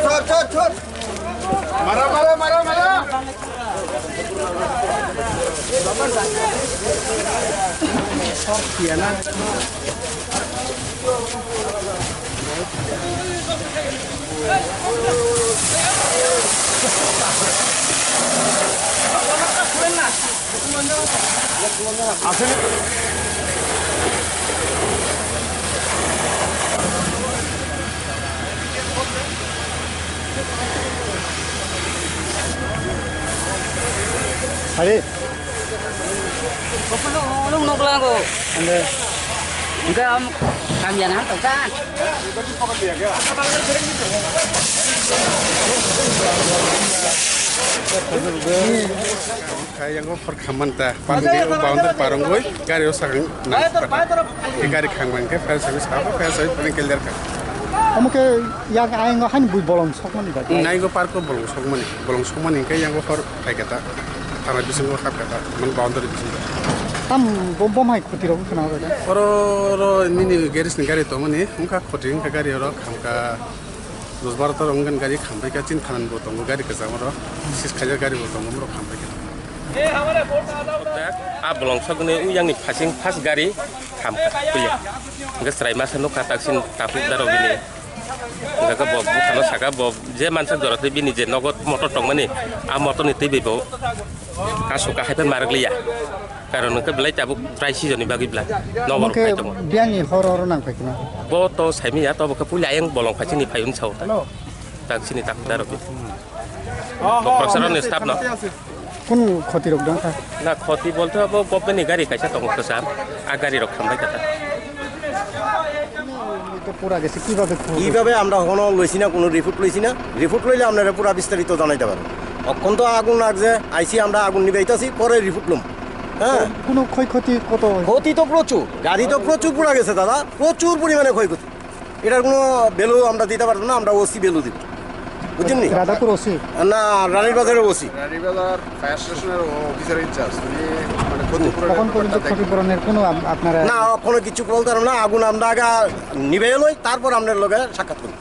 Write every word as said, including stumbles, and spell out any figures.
Chor, chor, chor. Mara, mara, mara, mara. Hari. Koplo ulung nuklango. Ande. Enggak, Om. Kami yang hantar kan. Kaya ngo phor khaman ta, parung di, o boundary parung goi, gari o sakang nang kata. Ke gari khang man ke, fire service ka, fire service pun kelir ka. Omo ke yang ayang o han bui bolong sok mani ba? Nai go park o bolong sok mani, bolong sok mani ke yang go phor thai kata, thana bising go khap kata, man boundary bising go. Tam bom bom hai khuti rok khna ba? Oro, oro nini garage ni gari to mani, ungkha khuti ungkha gari oro kham ka. Dos baro tor wngkha gari khambai kha, chini thanan bo tongo gari kwcham oro, sis khaijak gari bo tongo, borok khambai kha. A bolong sogni uyangni phasing first gari kham kha puya. Hwnkhe chwrai masa nukha taksin tapuk daro bini. Hwnkhe bo bukhano saka bo je mansa jora twi bini je nogo motor tongmani, a motorni twi bai bo kasu kahai bai marwk liya. Karon hwnkhe belai tabuk dry season ni bagwi belai nogo Omo rok khe khai tongo. Biyangni hor hor nang phai khna. Bo to saimanya to bo khe puila ayang bolong phai chini phai unsa uta. Hello. Tak chini tak daro bi. Bokhorok saro ni staff no. Kun khoti rok dong kha? Na khoti bolte abo government ni gari kaisa tongo kwcham. A gari rok khambai kata. তো পুরা গেছে, কিভাবে খবর পেয়েছেন? কিভাবে আমরা এখনো লইছি না, কোনো রিপোর্ট লইছি না। রিপোর্ট লইলে আপনারা পুরা বিস্তারিত জানাইতে পারবো। অখন তো আগুন লাগছে, আইছি আমরা, আগুন নিবাইতাছি, পরে রিপোর্ট লম। হ্যাঁ। কোনো ক্ষয়ক্ষতি কত হয়েছে? ক্ষতি তো প্রচুর, গাড়ি তো প্রচুর পুড়া গেছে দাদা, প্রচুর পরিমাণে ক্ষয়ক্ষতি। এটার কোনো ভ্যালু আমরা দিতে পারবো না, আমরা ওসি ভ্যালু দিব, বুঝছেন নি? রাধাপুর ওসি? না, রানীর বাজারের ওসি। রানীবাজার ফায়ার স্টেশনের অফিসার ইনচার্জ, উনি মানে ক্ষতিপূরণের এখন পর্যন্ত ব্যাপারটা দেখেন। ক্ষতিপূরণের কোনো আপ-, আপনারা না, এখনো কিছু বলতে পারবো না। আগুন আমরা আগে নিভে লই, তারপর আপনার লগে সাক্ষাৎ করি।